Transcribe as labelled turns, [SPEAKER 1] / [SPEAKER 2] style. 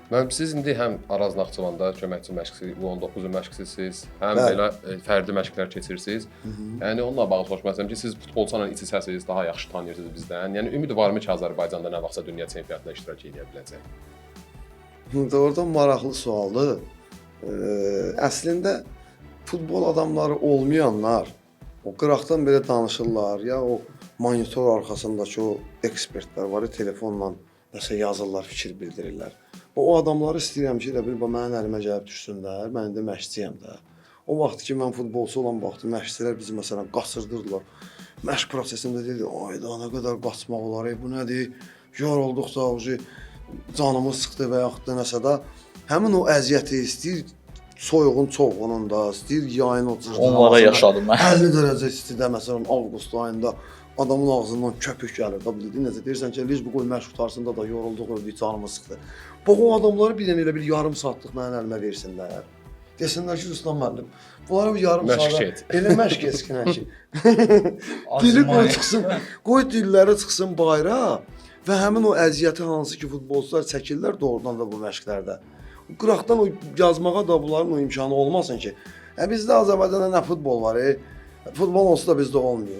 [SPEAKER 1] Mənim siz indi həm Araz Naxçıvanda köməkçi məşqçi, U19 məşqçisiniz, həm
[SPEAKER 2] Bəli.
[SPEAKER 1] belə fərdi məşqlər keçirirsiniz. Yəni onunla bağlı soruşmaq istəyirəm ki, siz futbolçuyla iç-içəsiniz, daha yaxşı tanıyırsınız bizdən. Yəni ümid varmı ki, Azərbaycanda nə vaxtsa dünya çempionatında iştirak edə biləcək?
[SPEAKER 2] Doğrudan maraqlı sualdır. Əslində futbol adamları olmayanlar o qıraqdan belə danışırlar, ya o monitor arxasındakı o ekspertlər var ya, telefonla nəsə yazırlar, fikir bildirirlər. O adamları istəyirəm ki, elə bil bax, mənim əlimə gəlib düşsünlər. Mən indi məşqçiyəm də. O vaxt ki mən futbolçu olan vaxtı məşqçilər bizi məsələn qaçırdırdılar. Məşq prosesində dedi, ay da nə qədər qaçmaq olar, ey, bu nədir? Yorulduq da, ucu canımız sıxdı və yaxud da nəsə də. Həmin o əziyyəti istəyir soyuğun çoğununda, istəyir yayın o cırcıramasında.
[SPEAKER 3] Onlara yaşadım mən.
[SPEAKER 2] 50 dərəcə istidə məsələn avqust ayında adamın ağzından köpük gəlir. Da bildin necə deyirsən ki, "Liz bu qoy məşq qurtarsın da yorulduq, öldük, canımız sıxdı." Bax o adamları bir dənə elə bir yarım saatlıq mənim əlimə versinlər. Desinlər ki, Ruslan müəllim, bunlara bir yarım
[SPEAKER 1] Məşq
[SPEAKER 2] saat
[SPEAKER 1] et.
[SPEAKER 2] elə məşq etsinlər ki, dili qoy çıxsın, qoy dilləri çıxsın bayıra və həmin o əziyyəti hansı ki futbolçular çəkirlər doğrudan da bu məşqlərdə. Qıraqdan o yazmağa da bunların o imkanı olmasın ki, bizdə Azərbaycanda nə futbol var, futbol onsuz da bizdə olmuyor.